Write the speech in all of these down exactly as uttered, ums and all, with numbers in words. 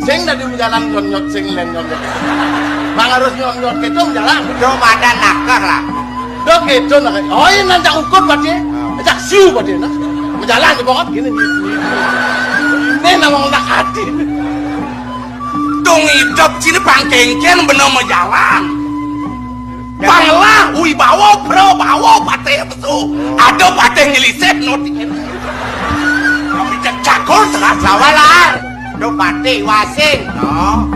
Sing dadi majalan nyot-nyot, sing lén nyot-nyot. Mang harus nyot-nyot kéto majalan. Do madan nakah lah. Do kéto nakah. Oh, iya, nanti ukur badé. Ajak siu badé nah. Majalan di bongkot gini. Ini nama nak hati. Dong hidup sini pangkéngkén bener majalan. Panglah, wibawa, prabawa, patih pesu. Ada patih nyelisih, no, di kene. Tapi cek cakul, tengah sawah, lah. Do patih wasing, no.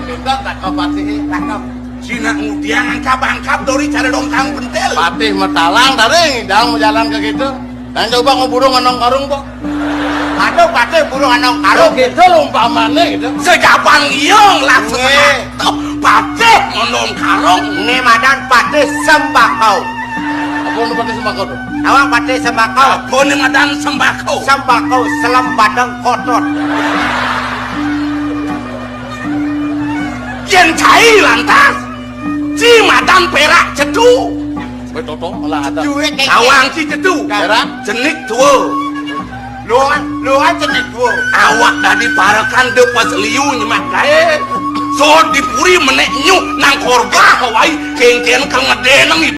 Pindah tak ke patih, cakep. Cina ngudiang angkap-angkap dori cara dongkang pentil. Patih matalang, taring, dang majalan ke gitu. Nah, coba nguburu nganong karung, Bo. Aduh, patih buru nganong karung. Gitu lho umpamané gitu. Sejabang iya lah. Nggih. Patih nganong karung. Né madan patih sembakau. Apa nu patih sembakau tuh? Awak patih sembakau. Apa né madan sembakau? Sembakau selem badeng kotor. Yén cai lantas, ci madan pérak cedu. Wéh, toto malah ada. Duit kayak Awang ci cedu. Pérak? Jenik dua. Luan, luan jenik dua. Awak dadi parekan de pas liu nyemak gaé. So dipuri menék nyu nang korba kawai kéngkén kang ngedé nang